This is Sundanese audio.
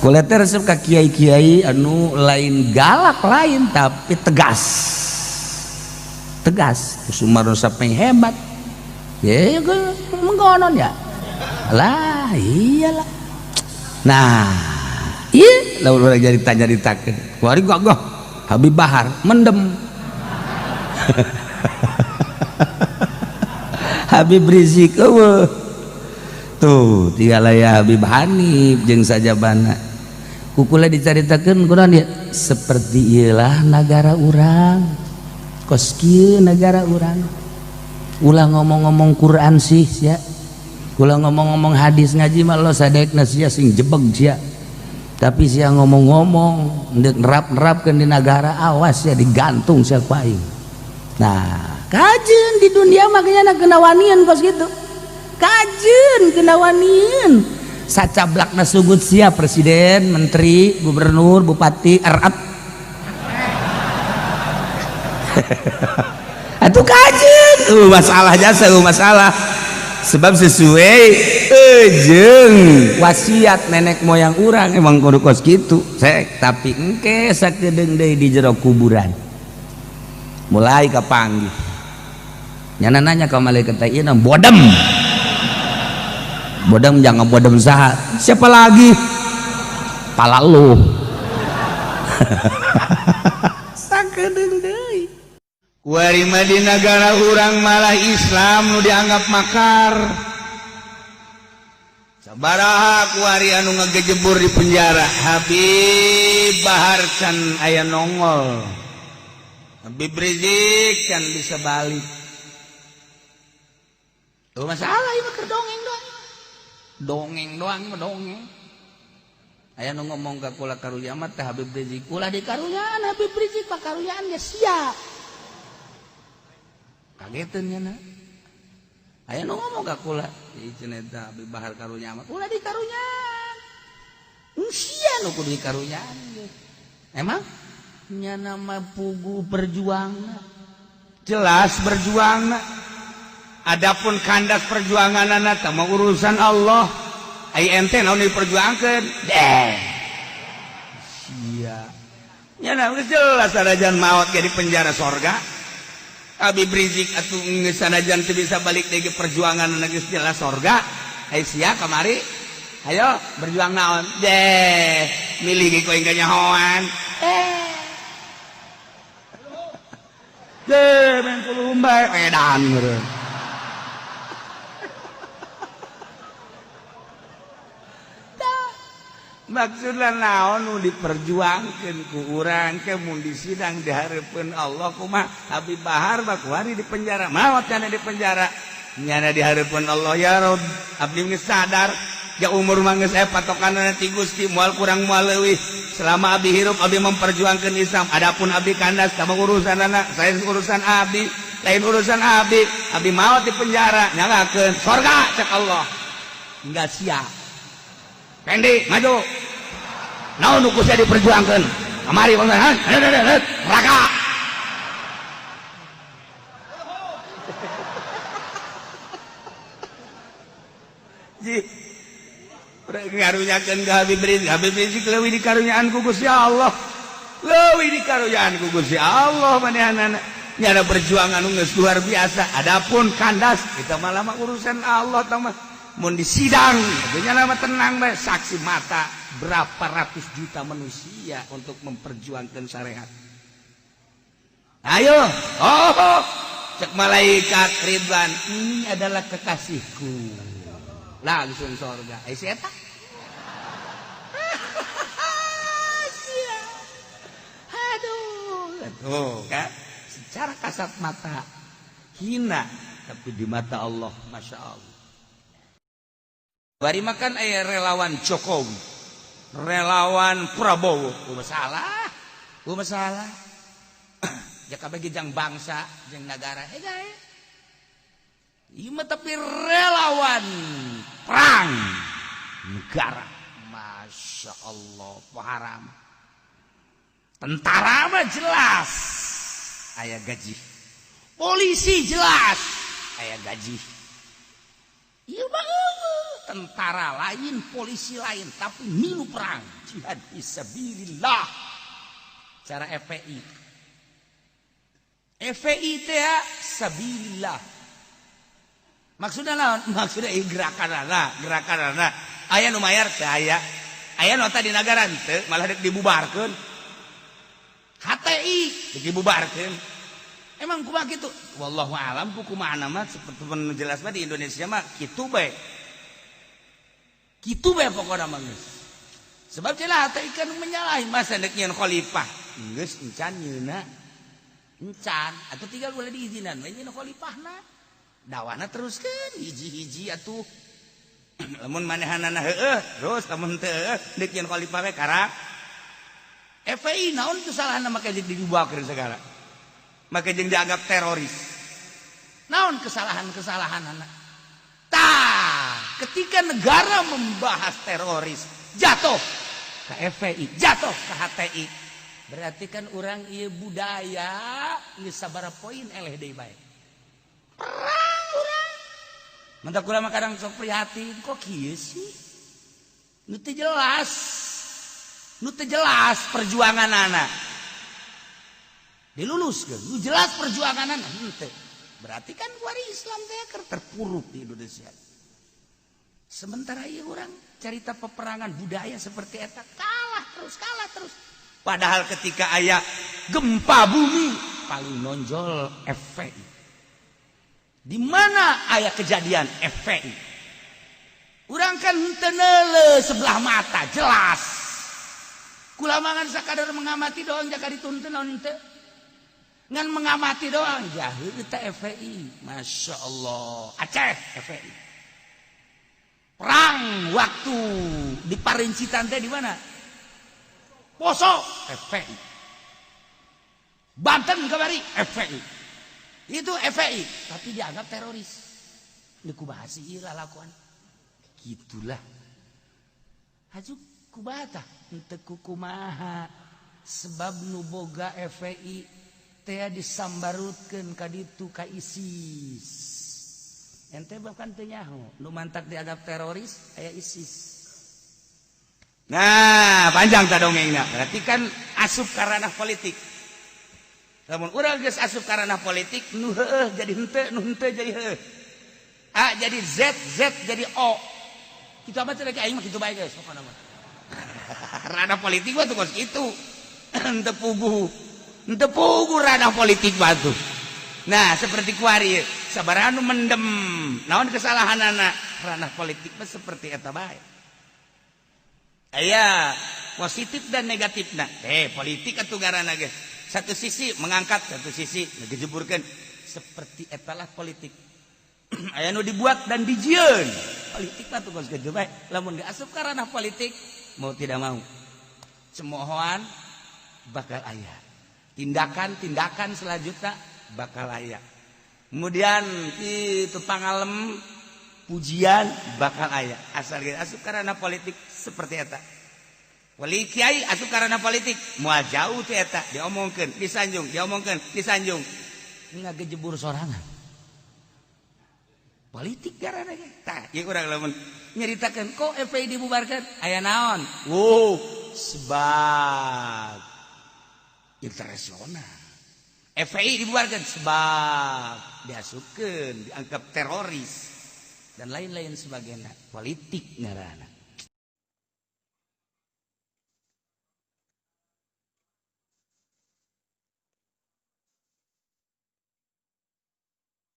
Kula teh resep ka kiai-kiai anu lain galak lain tapi tegas. Tegas. Sumarno sampai hebat. Ya mengkonon ya. Lah iyalah. Nah, iya lamun urang jadi tanya ditakeun. Kuari gagah Habib Bahar mendem. Habib Rizik eueuh. Tuh, tiga ya Habib Hanif jeung sajabana. Kukula dicaritakeun kunaon ya? Seperti ieulah nagara urang. Kos kieu nagara urang. Ulah ngomong-ngomong Quran sih sia. Ulah ngomong-ngomong hadis ngaji mah lo sadekna sia sing jebeg sia. Tapi sia ngomong-ngomong ndek nerap-nerapkeun di nagara awas sia digantung sia ku aing. Nah, kajeun di dunia makanya kena wanian kos gitu. Kajeun kena wanian. Sacablakna sugut sia presiden, menteri, gubernur, bupati, erat. Atuh kajeun, masalah jasa masalah. Sebab sesuai jeung wasiat nenek moyang urang emang kudu kos kitu. Sek, tapi engke sakedeung deui di jero kuburan. Mulai kapanggih. Nyana nanya ka malaikat teh ieu bodem. Bodem jangan bodem saha. Siapa lagi? Pala lu. Sakedeung deui. Kuari mah di nagara urang malah Islam nu dianggap makar. Sabaraha kuari anu ngagejebur di penjara. Habib Bahar can aya nongol. Habib Rizik can bisa balik. Tuh masalah ieu mah keur dongeng doang. Dongeng doang mah dongeng. Aya nu ngomong ka kula karunya mah teh Habib Rizik. Ulah dikarunyaan Habib Rizik mah karunyaan ge sia. Kageteun nya na. Aya nu ngomong ka kula, ieu cenah eta Habib Bahar karunya mah ulah dikarunyaan. Sia nu kudu dikarunyaan ge. Emang nya nama pugu perjuangna. Jelas berjuangna. Adapun kandas perjuanganana teh mah urusan Allah. Ai ente naon diperjuangkeun? Deh. Sia. Nya geus jelas sanajan maot ge di penjara sorga. Habib Rizik atuh geus sanajan teu bisa balik deui ke perjuangan geus jelas sorga. Ai sia kamari ayo berjuang naon? Deh, milih ge ku aing kanyahoan. Deh, main kulum bae edan meureun. Maksudna naon nu diperjuangkeun ku urang ke mun disidang di hareupeun Allah kumaha Habib Bahar mah kuari di penjara maot kana di penjara nyana di hareupeun Allah ya Rob abdi geus sadar ja umur mah geus aya patokanna ti Gusti moal kurang moal leuwih selama abdi hirup abdi memperjuangkeun Islam adapun abdi kandas sama urusanana saya urusan abdi lain urusan abdi abdi maot di penjara nyalakeun sorga cek Allah enggak sia Pendi maju naon nu ku sia diperjuangkeun kamari neraka ji ngarunyakeun ka Habib Rizik Habib Rizik leuwih dikarunyaan ku Gusti Allah leuwih dikarunyaan ku Gusti Allah manehanana nyana perjuangan nu geus luar biasa adapun kandas kita malah mah urusan Allah tah mah mun disidang nya nama tenang bae saksi mata berapa ratus juta manusia untuk memperjuangkan syariat. Ayo, oh, cek malaikat Ridwan, ini adalah kekasihku. Langsung surga. Eh si eta. Aduh, tuh kan secara kasat mata hina, tapi di mata Allah, masya Allah. Bari makan aya relawan Jokowi, relawan Prabowo, masalah, masalah. Jaka bagi jang bangsa, jang negara, ieu mah tapi relawan perang negara, masya Allah, haram. Tentara mah jelas, aya gaji, polisi jelas, aya gaji. Ieu mah eueuh. Tentara lain, polisi lain, tapi milu perang jihad fisabilillah. Cara FPI, FPI teh sabilillah. Maksudnya naon? Maksudnya gerakan anak, gerakan anak. Aya nu mayar teh aya. Aya nota di negara teu, malah dek dibubarkeun. HTI dek dibubarkeun. Emang kumaha kitu? Wallahu alam ku kumaha mah, seperti jelas mah di Indonesia mah kitu bae. Kitu bae pokona mah geus. Sebab cenah HTI kan menyalahi, masa dek nyieun khalifah. Geus encan nyeuna. Encan atuh, tinggal boleh diizinan we nyieun khalifahna. Dawana teruskeun hiji-hiji atuh. Lamun manehanana heueuh terus, lamun teu heueuh deuk nyieun khalifah we karak. FPI naon kesalahan make jeung dibubarkeun segala? Make jeung dianggap teroris. Naon kesalahan-kesalahan anak? Tah, ketika negara membahas teroris, jatuh ke FPI, jatuh ke HTI. Berarti kan orang ieu budaya geus sabaraha poin eleh deui bae. Perang urang. Mantak kula mah kadang sok prihatin, kok kieu sih? Nu teu jelas. Nu teu jelas perjuangan anak. Diluluskeun, nu jelas perjuangan anak henteu. Berarti kan kuari Islam teh keur terpuruk di Indonesia. Sementara ieu urang cerita peperangan budaya seperti eta kalah terus, kalah terus. Padahal ketika aya gempa bumi paling nonjol FPI. Di mana aya kejadian FPI? Urang kan henteu sebelah mata jelas. Kula mangan sakadar mengamati doang, jaka dituntun naon henteu. Ngan mengamati doang jahil eta FPI. Masya Allah. Aceh FPI. Perang waktu di Parincitan teh di mana? Poso FPI. Banten kemari FPI. Itu FPI, tapi dianggap teroris. Ini kumaha sih lakuan? Gitulah. Haju kumaha tah? Henteu kumaha. Sebab nu boga FPI teh disambarutkeun ka ditu ka ISIS. Ente bahkan teu nyaho, nu mantak dianggap teroris aya ISIS. Nah, panjang ta dongengna. Berarti kan asup ka ranah politik. Lamun urang geus asup ka ranah politik, nu heueuh jadi henteu, nu henteu jadi heueuh. A jadi Z, Z jadi O. Kitu amat teh aing mah kitu bae geus pokona mah. Ranah politik mah tuh kos kitu. Henteu puguh. Henteu puguh ranah politik mah tuh. Nah, seperti kuari sabaraha nu mendem. Naon kesalahanana? Ranah politik mah seperti eta bae. Aya positif dan negatifna. Politik atuh ngaranna ge. Satu sisi mengangkat, satu sisi ngejeburkeun. Seperti etalah politik. Aya nu dibuat dan dijieun. Politik mah tuh kos kitu bae. Lamun asup ka ranah politik, mau tidak mau cemoohan bakal aya. Tindakan-tindakan selanjutnya bakal aya. Kemudian itu pangalem pujian bakal aya. Asal ge asup ka ranah politik seperti eta. Wali kiai asup ka ranah politik moal jauh teh eta, diomongkeun, disanjung, diomongkeun, disanjung. Ngagejebur sorangan. Politik karena ge. Tah, ieu urang lamun nyeritakeun kok FPI dibubarkan, aya naon? Wow, sebab internasional. FPI dibubarkan sebab diasupkeun, dianggap teroris dan lain-lain sebagainya. Politik ngaranna.